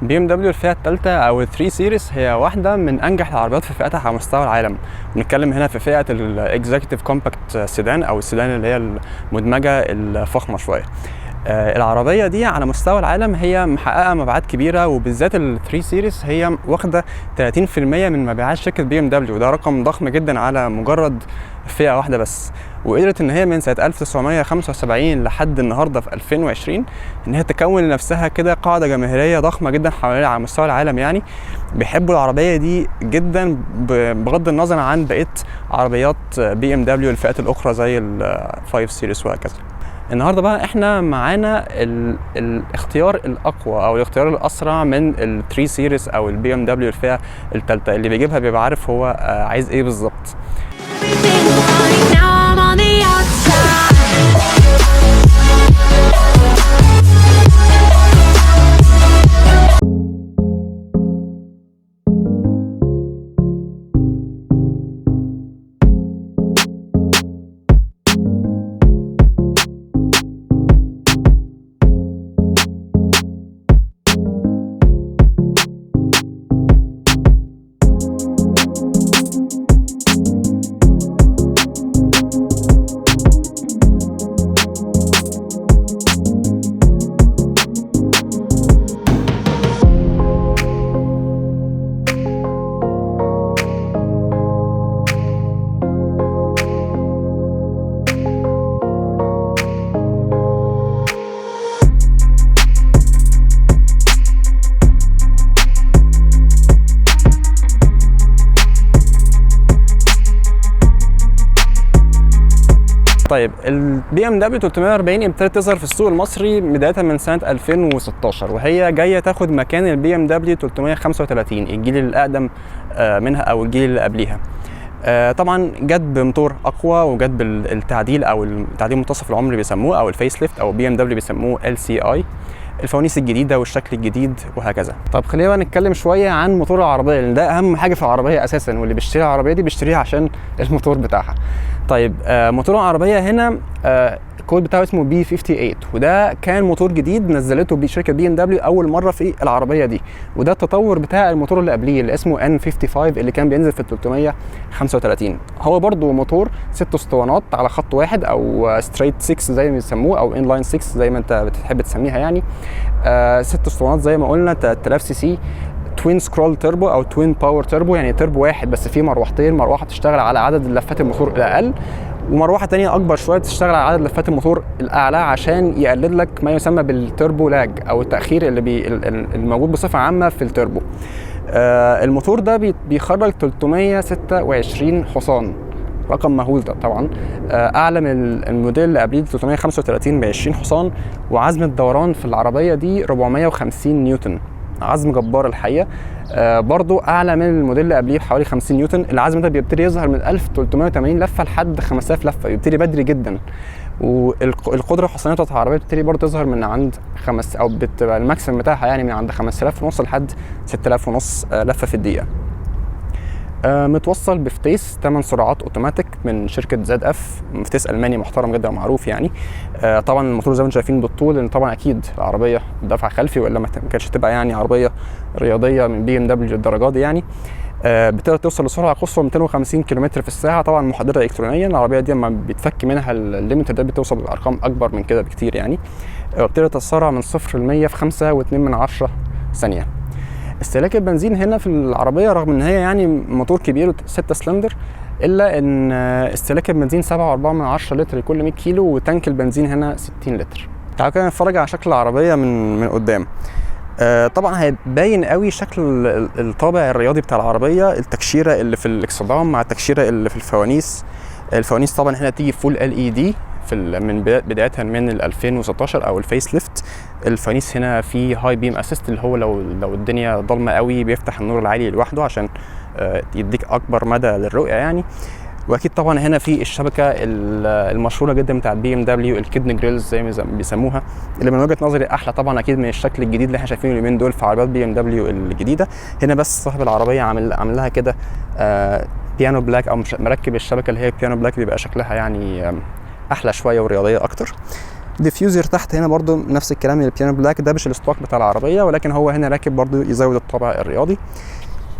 BMW الفئة الثالثة او ال 3 Series هي واحدة من انجح العربيات في فئتها على مستوى العالم. بنتكلم هنا في فئة ال executive compact sedan او السيدان اللي هي المدمجه الفخمه شويه. العربية دي على مستوى العالم هي محققة مبيعات كبيره، وبالذات ال 3 Series هي واخده 30% من مبيعات شركة BMW، وده رقم ضخم جدا على مجرد فئة واحدة بس. وقدرت ان هي من سنة 1975 لحد النهارده في 2020 ان هي تكون لنفسها كده قاعدة جماهيرية ضخمة جدا حوالين على مستوى العالم. يعني بيحبوا العربية دي جدا بغض النظر عن بقية عربيات BMW الفئات الاخرى زي ال 5 Series وهكذا. النهارده بقى احنا معانا الاختيار الاقوى او الاختيار الاسرع من ال 3 Series او ال BMW الفئة الثالثه. اللي بيجيبها بيبقى عارف هو عايز ايه بالظبط. Now I'm on the outside. طيب، ال BMW 340 ابتدت تظهر في السوق المصري بداية من سنة 2016، وهي جاية تاخد مكان ال BMW 335، الجيل الأقدم منها أو الجيل اللي قبليها. طبعا جت بموتور اقوى وجت بالتعديل او التعديل منتصف العمر بيسموه، او ال facelift، او BMW بيسموه LCI، الفوانيس الجديدة والشكل الجديد وهكذا. طب خلينا بقى نتكلم شوية عن موتور العربيه، لان ده اهم حاجة في العربية اساسا، واللي بيشتري العربية دي بيشتريها عشان الموتور بتاعها. طيب، موتور العربية هنا الكود بتاعه اسمه B58، وده كان موتور جديد نزلته بشركه BMW اول مرة في العربية دي، وده التطور بتاع الموتور اللي قبليه اللي اسمه N55 اللي كان بينزل في ال 335. هو برضو موتور 6 اسطوانات على خط واحد او straight 6 زي ما بيسموه، او inline 6 زي ما انت بتحب تسميها. يعني 6 اسطوانات زي ما قلنا، 3000 cc، twin scroll turbo او twin power turbo، يعني تربو واحد بس فيه مروحتين، مروحة تشتغل على عدد لفات الموتور الاقل ومروحه تانية اكبر شوية تشتغل على عدد لفات الموتور الاعلى، عشان يقلل لك ما يسمى بال turbo lag او التاخير اللي الموجود بصفة عامة في التربو. الموتور ده بيخرج 326 حصان، رقم مهول ده طبعا، اعلى من الموديل اللي قبليه 335 ب 20 حصان. وعزم الدوران في العربية دي 450 نيوتن، عزم جبار الحقيقه، برضو اعلى من الموديل اللي قبليه بحوالي 50 نيوتن. العزم ده بيبتدي يظهر من 1380 لفه لحد 5000 لفه، بيبتدي بدري جدا. والقدرة الحصانيه بتاعت العربية بتبتدي برضو تظهر من عند خمس، او بتبقى ال maximum بتاعها يعني من عند 5000 ونص لحد 6000 ونص لفه في الدقيقه. متوصل بفتيس 8 سرعات اوتوماتيك من شركة ZF، فتيس الماني محترم جدا ومعروف يعني. طبعا الموتور زي ما انتم شايفين بالطول، لان طبعا اكيد العربية دفع خلفي، والا ما كانتش تبقى يعني عربية رياضية من BMW للدرجة دي يعني. بتقدر توصل لسرعه قصوى 250 كم في الساعه، طبعا محددة الكترونيا. العربية دي لما بيتفك منها ال limiter ده بتوصل لارقام اكبر من كده بكتير يعني. بتقدر تتسارع من 0 ل 100 في 5.2 من 10 ثانية. استهلاك البنزين هنا في العربية رغم ان هي يعني موتور كبير 6 سلندر، الا ان استهلاك البنزين 7.4 من 10 لتر لكل 100 كيلو، وتانك البنزين هنا 60 لتر. تعالوا كده نتفرج على شكل العربية من قدام. طبعا هيبين قوي شكل الطابع الرياضي بتاع العربيه، التكشيره اللي في الاكسدام مع التكشيره اللي في الفوانيس. الفوانيس طبعا هنا تيجي full LED من بداية من ال 2016 او ال facelift. الفوانيس هنا في high beam assist، اللي هو لو الدنيا ضلمة قوي بيفتح النور العالي لوحده عشان يديك اكبر مدى للرؤية يعني. واكيد طبعا هنا في الشبكة المشهورة جدا بتاعت BMW، ال kidney grills زي ما بيسموها، اللي من وجهه نظري احلى طبعا اكيد من الشكل الجديد اللي احنا شايفينه اليومين دول في عربيات BMW الجديده. هنا بس صاحب العربية عامل لها كده piano black، او مش مركب الشبكة اللي هي piano black، بيبقى شكلها يعني احلى شوية ورياضيه اكتر. diffuser تحت هنا برضو نفس الكلام ال piano black، ده مش ال stock بتاع العربيه، ولكن هو هنا راكب برضو يزود الطابع الرياضي.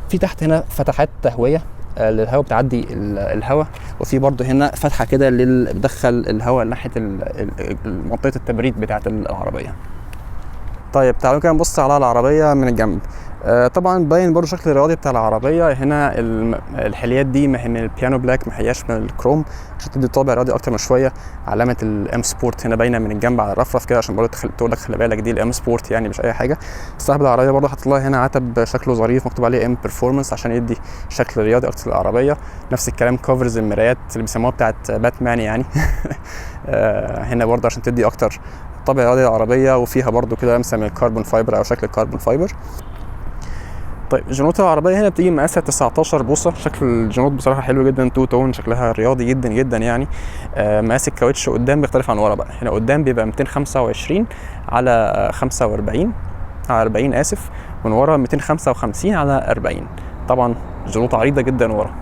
في تحت هنا فتحات تهوية للهواء، بتعدي الهواء، وفي برضو هنا فتحه كده بتدخل الهواء ناحية منطقة التبريد بتاعه العربيه. طيب تعالوا كده نبص على العربية من الجنب. طبعا باين برضو شكل الرياضي بتاع العربيه. هنا الحليات دي ما هي من ال piano black، ما هياش من الكروم، عشان تدي طابع رياضي اكتر من شويه. علامة ال M Sport هنا باينة من الجنب على الرفرف كده، عشان برضو تقول لك خلي بالك دي ال M Sport يعني، مش اي حاجه. صاحب العربية برضو حاطط لها هنا عتب شكله ظريف مكتوب عليه M Performance عشان يدي شكل رياضي اكتر للعربيه. نفس الكلام covers المرايات اللي بيسموها بتاعت باتمان يعني هنا برضو عشان تدي اكتر طابع رياضي للعربيه، وفيها برضو كده لمسه من ال carbon fiber او شكل ال carbon fiber. طيب جنوط العربية هنا بتيجي مقاسها 19 بوصة. شكل الجنوط بصراحة حلو جدا، two tone، شكلها رياضي جدا جدا يعني. مقاس الكاوتش قدام بيختلف عن ورا بقى. هنا قدام بيبقى 225 على 45 على 40 آسف، من ورا 255 على 40. طبعا جنوط عريضة جدا ورا.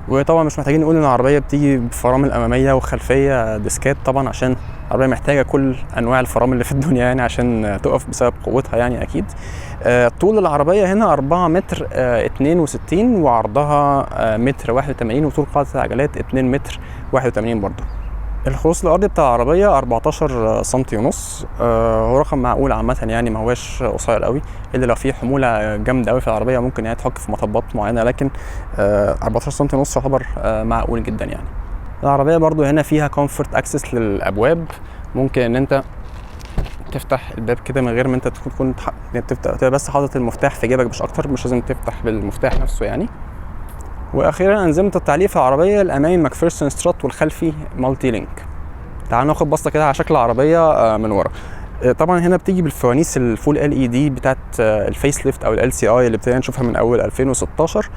وطبعا مش محتاجين نقول ان العربية بتيجي بفرامل أمامية وخلفية ديسكات، طبعا عشان العربية محتاجة كل أنواع الفرامل اللي في الدنيا يعني عشان تقف بسبب قوتها يعني أكيد. طول العربية هنا 4 متر 62، وعرضها متر 81، وطول قاعدة العجلات 2 متر 81 برضو. الخروص الأرضي بتاع العربية 14 سنتي ونص، هو رقم معقول عامة يعني، ما هواش قصير قوي، إلا لو في حمولة جامدة قوي في العربية ممكن يعني تحك في مطبات معينة، لكن 14 سنتي ونص يعتبر معقول جدا يعني. العربية برضو هنا فيها comfort access للأبواب، ممكن إن أنت تفتح الباب كده من غير ما انت تكون تبقى بس حاطط المفتاح في جيبك مش اكتر، مش لازم تفتح بالمفتاح نفسه يعني. واخيرا انظمة التعليق في العربيه، الامامي MacPherson strut والخلفي multi-link. تعالوا ناخد بصة كده على شكل العربية من ورا. طبعا هنا بتيجي بالفوانيس ال full LED بتاعت ال facelift او ال LCI اللي ابتدينا نشوفها من اول 2016.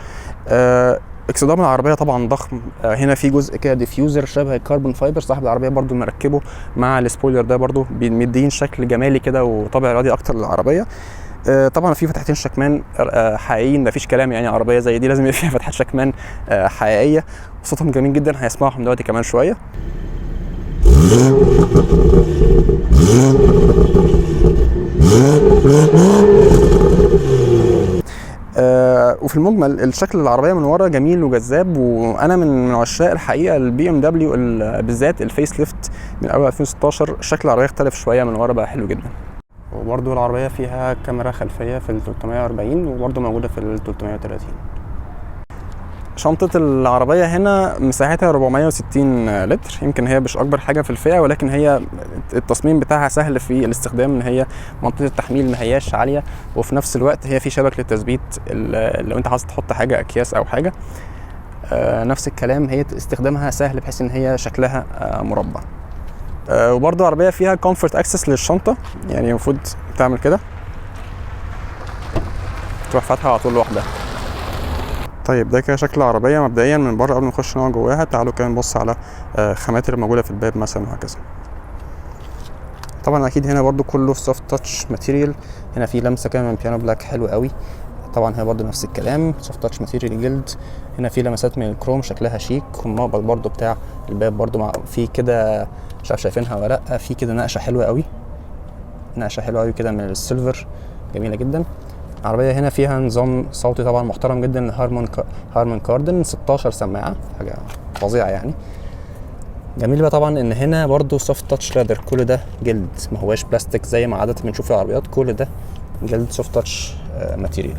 اكسدام العربية طبعا ضخم. هنا في جزء كده diffuser شبه ال carbon fiber، صاحب العربية برضو مركبة مع ال spoiler ده، برضو مدين شكل جمالي كده وطابع رياضي اكتر للعربيه. طبعا في فتحتين شكمان حقيقيين، مفيش كلام يعني، عربية زي دي لازم يبقى فيها فتحات شكمان حقيقيه. صوتهم جميل جدا، هيسمعهم دلوقتي كمان شويه. وفي المجمل الشكل العربية من ورا جميل وجذاب، وانا من عشاق الحقيقة البي ام دبليو بالذات ال facelift من اول 2016. شكل العربية اختلف شوية من ورا، بقى حلو جدا. وبرده العربية فيها كاميرا خلفية في ال 340، وبرده موجودة في ال 330. شنطة العربية هنا مساحتها 460 لتر، يمكن هي مش أكبر حاجة في الفئة، ولكن هي التصميم بتاعها سهل في الاستخدام، إن هي منطقة التحميل ما هياش عالية، وفي نفس الوقت هي في شبك للتثبيت لو أنت عايز تحط حاجة أكياس أو حاجة. نفس الكلام هي استخدامها سهل بحيث إن هي شكلها مربع. وبرضه العربية فيها comfort access للشنطة، يعني المفروض تعمل كده تروح فاتحة على طول لوحدها. طيب ده كده شكل العربية مبدئيا من بره قبل ما نخش نقعد جواها. تعالوا كده نبص على خامات اللي موجودة في الباب مثلا وهكذا. طبعا اكيد هنا برضو كله soft touch material، هنا في لمسة كده من piano black حلو قوي. طبعا هنا برضو نفس الكلام soft touch material جلد، هنا في لمسات من الكروم شكلها شيك. والمقبض برضو بتاع الباب برضو مع في كده، مش عارف شايفينها ولا لا، في كده نقشة حلوة قوي، نقشة حلوة قوي كده من ال silver، جميلة جدا. العربية هنا فيها نظام صوتي طبعا محترم جدا، هارمان كاردن 16 سماعة، حاجة فظيعة يعني. جميل بقى طبعا ان هنا برضو soft touch leather، كل ده جلد ما هواش بلاستيك زي ما عادة بنشوف في العربيات، كل ده جلد soft touch material.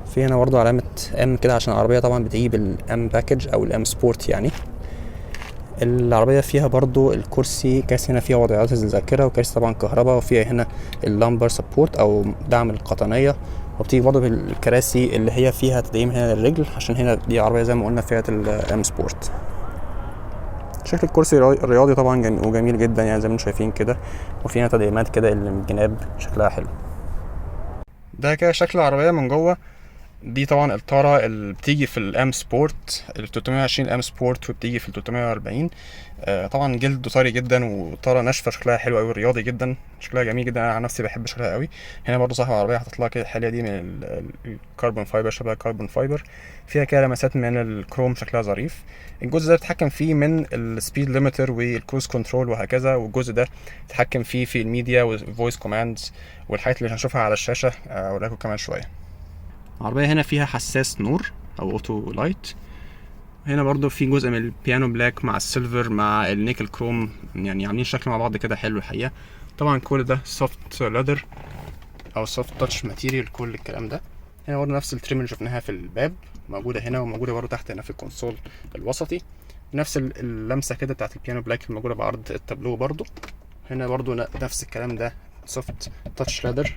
في هنا برضو علامة M كده عشان العربية طبعا بتيجي بال M package او ال M Sport يعني. العربية فيها برضو الكرسي كراسي هنا فيها وضعيات الذاكرة وكراسي طبعا كهرباء، وفيها هنا ال lumbar support أو دعم القطنية، وبتيجي برضو بالكراسي اللي هي فيها تدعيم هنا للرجل عشان هنا دي عربية زي ما قلنا فئة ال M Sport. شكل الكرسي الرياضي طبعا وجميل جدا يعني زي ما انتم شايفين كده، وفيها تدعيمات كده اللي من الجناب شكلها حلو. ده كده شكل العربية من جوه. دي طبعا الطاره اللي بتيجي في ال M Sport، ال 320 M Sport، وبتيجي في ال 340. طبعا جلد طري جدا وطاره ناشفه، شكلها حلو قوي، رياضي جدا، شكلها جميل جدا، انا عن نفسي بحب شكلها قوي. هنا برضو صاحب العربية حاطط لها كده الحلية دي من ال carbon fiber، شبه carbon fiber، فيها كده لمسات من الكروم، شكلها ظريف. الجزء ده بتتحكم فيه من ال speed limiter وال cruise control وهكذا، والجزء ده تتحكم فيه في ال media وال voice commands والحاجات اللي هنشوفها على الشاشه، اوريكم كمان شويه. العربية هنا فيها حساس نور او auto light. هنا برضو في جزء من ال piano black مع ال silver مع ال nickel chrome، يعني عاملين شكل مع بعض كده حلو الحقيقة. طبعا كل ده soft leather او soft touch material كل الكلام ده. هنا برضو نفس ال trim اللي شفناها في الباب موجودة هنا، وموجودة برضو تحت هنا في ال console الوسطي، نفس اللمسة كده بتاعت ال piano black الموجودة بعرض التابلو برضو. هنا برضو نفس الكلام ده soft touch leather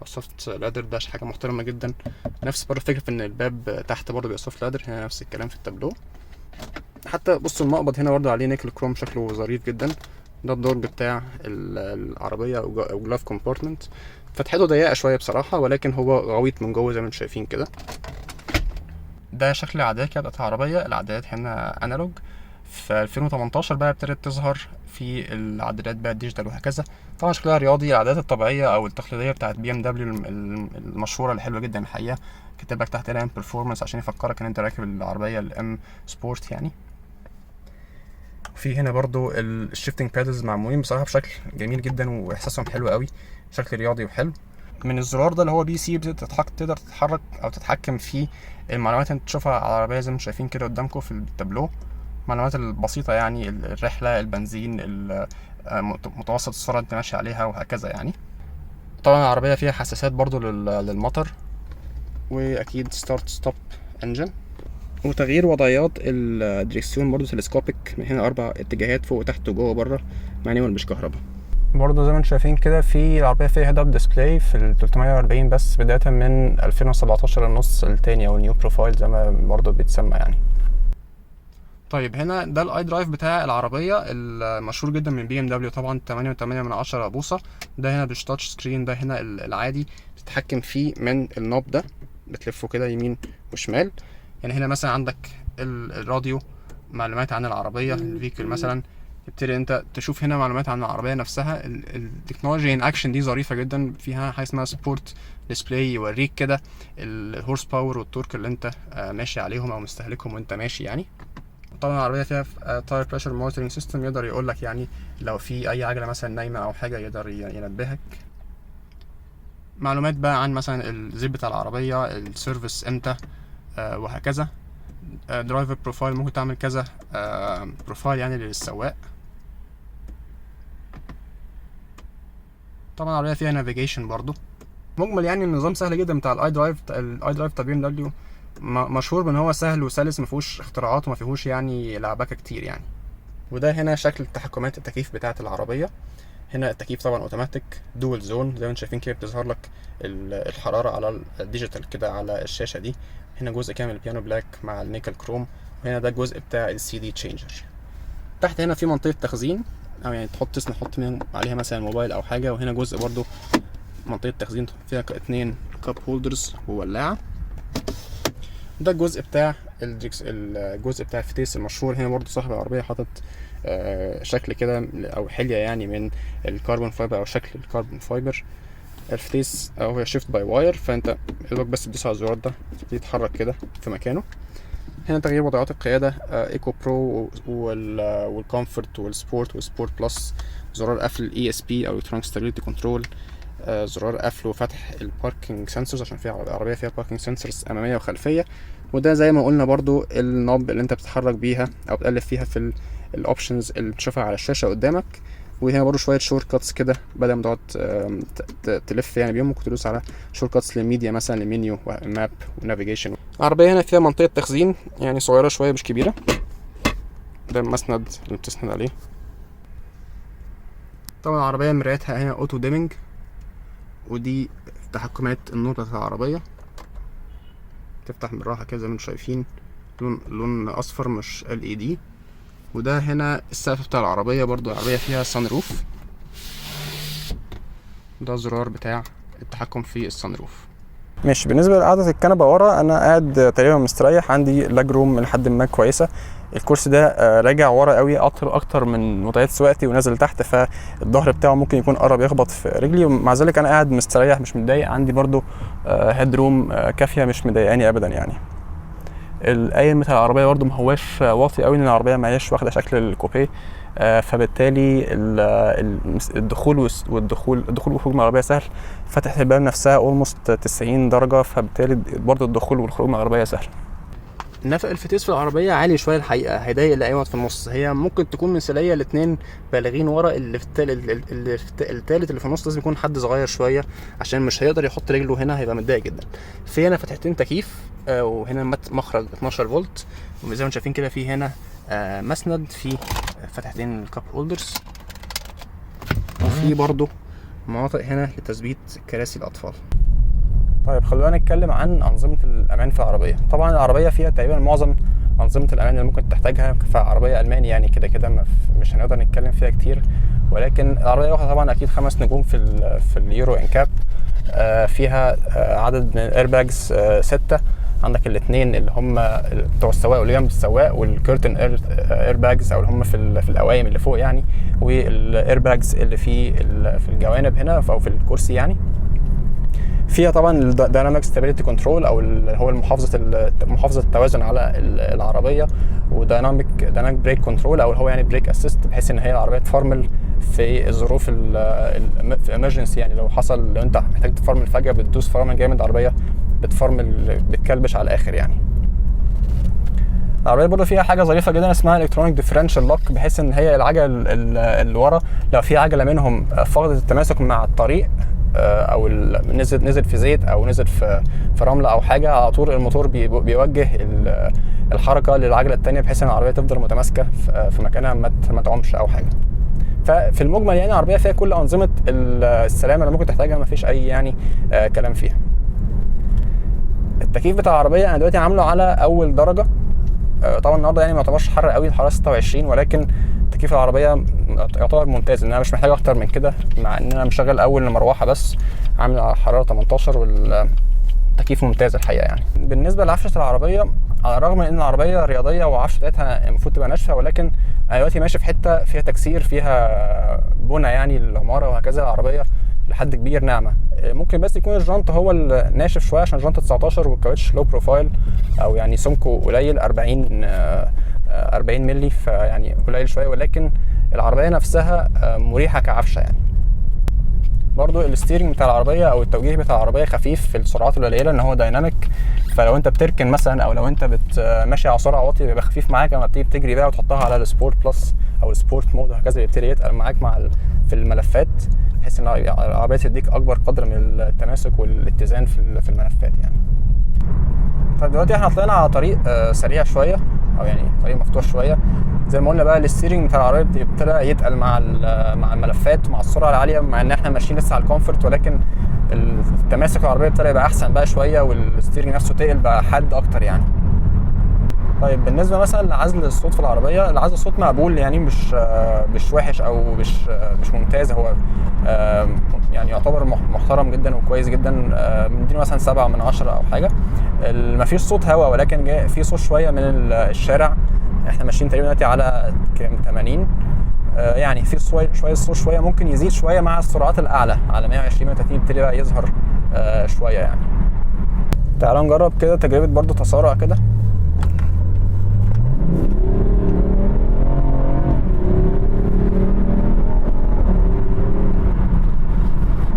او soft leather، ده حاجة محترمه جدا. نفس برضه الفكرة في ان الباب تحت برضه بيبقى soft leather، هنا نفس الكلام في التابلو. حتى بصوا المقبض هنا برضه عليه nickel chrome، شكله ظريف جدا. ده الدرج بتاع العربية او glove compartment، فتحته ضيقه شوية بصراحه، ولكن هو غويط من جوه زي ما انتم شايفين كده. ده شكل العدادات كده بتاعت العربيه. العدادات هنا analog. في 2018 بقى ابتدت تظهر في العدادات بقى ال digital وهكذا. طبعا شكلها رياضي، العدادات الطبيعية او التقليدية بتاعت BMW المشهورة اللي حلوة جدا الحقيقه. كاتب لك تحت هنا M Performance عشان يفكرك ان انت راكب العربية ال M Sport يعني. في هنا برضو ال shifting paddles معمولين بصراحة بشكل جميل جدا، واحساسهم حلو قوي، شكل رياضي وحلو. من الزرار ده اللي هو PC تقدر تتحرك او تتحكم في المعلومات اللي انت تشوفها على العربية زي ما انتم شايفين كده قدامكم في التابلو. المعلومات البسيطة يعني الرحله، البنزين، متوسط السرعة اللي انت ماشي عليها وهكذا يعني. طبعا العربية فيها حساسات برضو للمطر، واكيد start stop engine، وتغيير وضعيات الدريكسيون برضو telescopic من هنا، اربع اتجاهات فوق وتحت وجوه وبره، manual مش كهرباء. برضه زي ما انتم شايفين كده في العربية فيها head up display في ال 340 بس، بداية من 2017 النص التاني او ال new profile زي ما برضه بيتسمى يعني. طيب هنا ده ال iDrive بتاع العربية المشهور جدا من BMW، طبعا 8.8 بوصه. ده هنا مش touch screen، ده هنا العادي بتتحكم فيه من ال knob ده، بتلفه كده يمين وشمال. يعني هنا مثلا عندك الراديو، معلومات عن العربيه، ال vehicle مثلا، تبتدي انت تشوف هنا معلومات عن العربية نفسها. ال technology in action دي ظريفة جدا، فيها حاجة اسمها sport display يوريك كده ال horse power وال torque اللي انت ماشي عليهم او مستهلكهم وانت ماشي يعني. طبعا العربية فيها tire pressure monitoring system، يقدر يقول لك يعني لو في اي عجله مثلا نايمة او حاجة يقدر ينبهك. معلومات بقى عن مثلا الزيت بتاع العربيه، ال service امتى، وهكذا. driver profile، ممكن تعمل كذا profile يعني للسواق. طبعا العربية فيها navigation برضو. مجمل يعني النظام سهل جدا بتاع ال iDrive. ال iDrive بتاع BMW مشهور بان هو سهل وسلس، ما فيهوش اختراعات وما فيهوش يعني لعبكه كتير يعني. وده هنا شكل تحكمات التكييف بتاعه العربية. هنا التكييف طبعا automatic dual zone زي ما انتم شايفين كده، بتظهر لك الحرارة على ال digital كده على الشاشة دي. هنا جزء كامل ال piano black مع ال nickel chrome، وهنا ده الجزء بتاع ال CD changer. تحت هنا في منطقة تخزين، او يعني تحط عليها مثلا موبايل او حاجة. وهنا جزء برضو منطقة تخزين فيها 2 cup holders وولاعه. ده الجزء بتاع الدريكس، الجزء بتاع الفتيس المشهور. هنا برضو صاحب العربية حاطط شكل كده او حليه يعني من ال carbon fiber او شكل ال carbon fiber. الفتيس او هي shift by wire، فانت يا دوبك بس تدوس على الزرار ده تبتدي يتحرك كده في مكانه. هنا تغيير وضعيات القيادة، eco pro وال comfort وال sport وال sport plus، زرار قفل ESP او electronic stability control، زرار قفل وفتح ال parking sensors عشان فيها عربية فيها parking sensors امامية وخلفيه. وده زي ما قلنا برضو ال knob اللي انت بتتحرك بيها او بتقلب فيها في ال options اللي بتشوفها على الشاشة قدامك. وهنا برضو شوية shortcuts كده، بدل ما تقعد تلف يعني بيهم، ممكن تدوس على shortcuts لل media مثلا، ل menu و map و navigation. العربية هنا فيها منطقة تخزين يعني صغيرة شوية مش كبيرة. ده المسند اللي بتسند عليه. طبعا العربية مرايتها هنا auto dimming، ودي تحكمات النور بتاعت العربية، تفتح بالراحة كده زي ما انتم شايفين، لون اصفر مش LED. وده هنا السقف بتاع العربية، برضو العربية فيها sunroof، ده زرار بتاع التحكم في ال sunroof. ماشي. بالنسبة لقعده الكنبة ورا، انا قاعد تقريبا مستريح، عندي leg room لحد ما كويسه. الكرسي ده راجع ورا قوي اكتر اكتر من وضعية سواقتي ونازل تحت، فالظهر بتاعه ممكن يكون قرب يخبط في رجلي، ومع ذلك انا قاعد مستريح مش متضايق. عندي برضو head room كافيه، مش مضايقاني ابدا يعني. القايم بتاع العربية برضو ما هواش واطي قوي، لان العربية ما هياش واخده شكل الكوبيه، فبالتالي الدخول والدخول الدخول والخروج من العربية سهل. فتحه الباب نفسها almost 90 درجه، فبالتالي برضو الدخول والخروج من العربية سهل. نفق الفتيس في العربية عالي شوية الحقيقة، هيضايق اللي هيقعد في النص. هي ممكن تكون مثالية لاتنين بالغين ورا، اللي في التالت اللي في النص لازم يكون حد صغير شوية عشان مش هيقدر يحط رجله هنا، هيبقى متضايق جدا. في هنا فتحتين تكييف، وهنا مخرج 12 فولت، وزي ما انتم شايفين كده في هنا مسند، في فتحتين ال cup holders، وفي برضو مناطق هنا لتثبيت كراسي الأطفال. طيب، خلونا نتكلم عن أنظمة الأمان في العربية. طبعا العربية فيها تقريبا معظم أنظمة الأمان اللي ممكن تحتاجها في عربية ألماني، يعني كده كده مش هنقدر نتكلم فيها كتير، ولكن العربية واخدة طبعا أكيد 5 نجوم في ال Euro NCAP. فيها عدد من ال airbags 6، عندك الاثنين اللي هم بتوع السواق واللي جنب السواق، وال curtain airbags او اللي هم في القوايم اللي فوق يعني، وال airbags اللي في الجوانب هنا او في الكرسي يعني. فيها طبعا ال dynamic stability control او اللي هو محافظة التوازن على العربيه، و dynamic brake control او اللي هو يعني brake assist، بحيث ان هي العربية تفرمل في الظروف في emergency يعني، لو حصل لو انت محتاج تفرمل فجاة بتدوس فرامل جامد، العربية بتفرمل بتكلبش على الاخر يعني. العربية برضه فيها حاجة ظريفة جدا اسمها electronic differential lock، بحيث ان هي العجل اللي ورا لو في عجله منهم فقدت التماسك مع الطريق او نزل في زيت او نزل في رملة او حاجه، على طول الموتور بيوجه الحركة للعجله الثانية، بحيث ان العربية تفضل متماسكة في مكانها، ما تعومش او حاجه. ففي المجمل يعني العربية فيها كل انظمة السلامة اللي ممكن تحتاجها، ما فيش اي يعني كلام فيها. التكييف بتاع العربية انا دلوقتي عامله على اول درجه. طبعا النهارده يعني ما يعتبرش حر قوي، الحرارة 26، ولكن تكييف العربية يعتبر ممتاز، ان انا مش محتاج اكتر من كده، مع ان انا مشغل اول مروحة بس، عامل على حرارة 18 والتكييف ممتاز الحقيقة يعني. بالنسبة لعفشه العربيه، على الرغم من ان العربية رياضية وعفشه بتاعتها المفروض تبقى ناشفه، ولكن انا دلوقتي ماشي في حتة فيها تكسير، فيها بنى يعني العمارة وهكذا، العربية لحد كبير ناعمه. ممكن بس يكون الجنط هو الناشف شوية عشان الجنط 19 والكاوتش low profile او يعني سمكة قليل 40 40 مللي، فيعني قليل شويه، ولكن العربية نفسها مريحه كعفشه يعني. برضو ال steering بتاع العربية او التوجيه بتاع العربية خفيف في السرعات القليله، ان هو dynamic، فلو انت بتركن مثلا او لو انت ماشي على سرعة واطية بيبقى خفيف معاك. لما بتيجي بتجري بقى وتحطها على ال sport plus او ال sport mode وهكذا، بيبتدي يتقل معاك في الملفات، بحيث ان العربية تديك اكبر قدر من التماسك والاتزان في الملفات يعني. طيب، دلوقتي احنا طلعنا على طريق سريع شوية او يعني طريق مفتوح شويه. زي ما قلنا بقى ال steering بتاع العربية ابتدى يتقل مع الملفات ومع السرعة العاليه، مع ان احنا ماشيين لسه على ال comfort، ولكن التماسك العربية ابتدى يبقى احسن بقى شويه، وال steering نفسه تقل بقى حاد اكتر يعني. طيب، بالنسبة مثلا لعزل الصوت في العربيه، العزل الصوت مقبول يعني، مش وحش او مش ممتاز، هو يعني يعتبر محترم جدا وكويس جدا، بنديله مثلا 7 من 10 او حاجه. مفيش صوت هواء، ولكن جاي في صوت شوية من الشارع. احنا ماشيين تقريبا دلوقتي على كام؟ 80، يعني في شوية شوية الصوت شوية ممكن يزيد شوية مع السرعات الاعلى، على 120 130 يبتدي بقى يظهر شوية يعني. تعالوا نجرب كده تجربه برضو تسارع كده.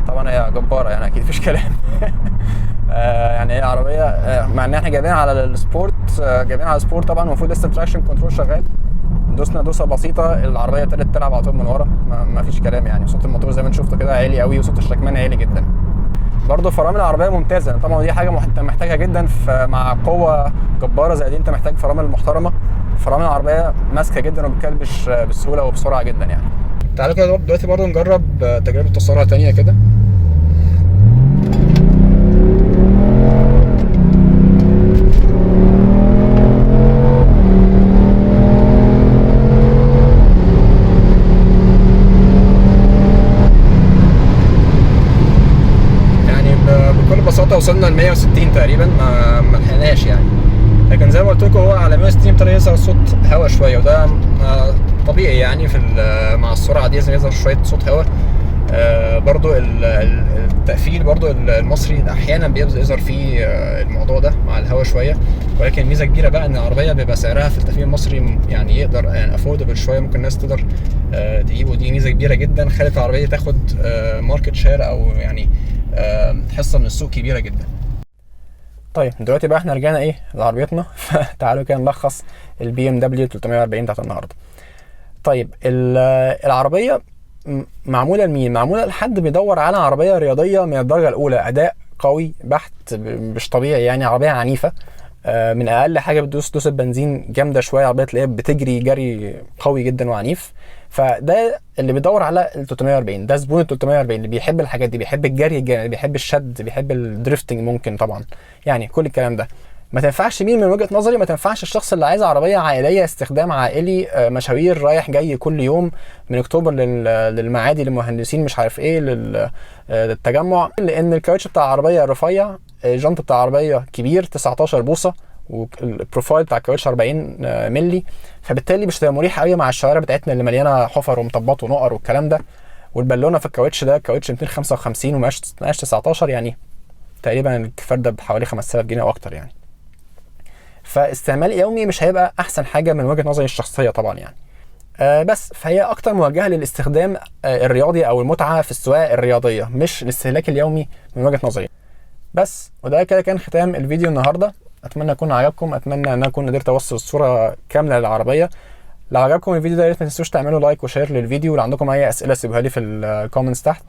طبعا هي جبارة يعني، اكيد مفيش كلام. يعني هي عربية مع ان احنا جايبينها على ال sport، جايبينها على ال sport طبعا المفروض لسه traction control شغال، دوسنا دوسة بسيطة العربية ابتدت تلعب على طول من ورا، ما فيش كلام يعني. صوت الموتور زي ما انت شفته كده عالي قوي، وصوت الشكمان عالي جدا. برضه فرامل العربية ممتازه، طبعا دي حاجة انت محتاجها جدا، فمع قوة جبارة زي دي انت محتاج فرامل محترمه. فرامل العربية ماسكه جدا وبتكلبش بسهولة وبسرعة جدا يعني. تعالوا كده دلوقتي برضه نجرب تجربه تسارع تانية كده. يعني بكل بساطة ببساطة وصلنا ل 160 تقريبا، ما لحقناش يعني. لكن زي ما قلت لكم هو على 160 ابتدى يظهر صوت هواء شويه، وده طبيعي يعني في مع السرعة دي لازم يظهر شوية صوت هواء. برضو التقفيل برضو المصري احيانا بيبدا يظهر فيه الموضوع ده مع الهواء شويه، ولكن ميزة كبيرة بقى ان العربية بيبقى سعرها في التقفيل المصري يعني يقدر يعني affordable شويه، ممكن الناس تقدر تجيبه. دي ميزة كبيرة جدا خلت العربية تاخد market share او يعني حصة من السوق كبيرة جدا. طيب دلوقتي بقى احنا رجعنا ايه لعربيتنا، فتعالوا كده نلخص ال BMW 340 بتاعت النهارده. طيب العربية معمولة لمين؟ معمولة لحد بيدور على عربية رياضية من الدرجة الاولى، اداء قوي بحت مش طبيعي يعني، عربية عنيفة، من اقل حاجة بتدوس دوسة بنزين جامدة شوية، عربية تلاقيها بتجري جري قوي جدا وعنيف. فده اللي بيدور على ال 340، ده زبون ال 340 اللي بيحب الحاجات دي، بيحب الجري الجامد، بيحب الشد، بيحب ال drifting ممكن طبعا، يعني كل الكلام ده. ما تنفعش مين من وجهة نظري؟ ما تنفعش الشخص اللي عايز عربية عائلية، استخدام عائلي، مشاوير رايح جاي كل يوم من اكتوبر للمعادي، للمهندسين، مش عارف ايه، للتجمع، لان الكاوتش بتاع العربية رفيع، الجنط بتاع العربية كبير 19 بوصة، وال profile بتاع الكاوتش 40 مللي، فبالتالي مش هتبقى مريحة قوي مع الشوارع بتاعتنا اللي مليانة حفر ومطبات ونقر والكلام ده. والبالونه في الكاوتش ده كاوتش 255 ومقاس 19، يعني تقريبا الفرده بحوالي 5000 جنيه او اكتر يعني. فاستعمال يومي مش هيبقى احسن حاجة من وجهه نظري الشخصية طبعا يعني. بس فهي اكتر موجهة للاستخدام الرياضي او المتعة في السواقة الرياضيه، مش الاستهلاك اليومي من وجهه نظري. بس وده كده كان ختام الفيديو النهارده، اتمنى يكون عجبكم، اتمنى ان انا اكون قدرت اوصل الصورة كاملة للعربية. لو عجبكم الفيديو ده يا ريت ما تنسوش تعملوا like و share للفيديو، ولو عندكم اي اسئلة سيبوها لي في ال comments تحت،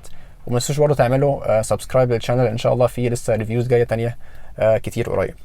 وما تنسوش برضه تعملوا subscribe لل channel، ان شاء الله في لسه reviews جاية تانية كتير قريب.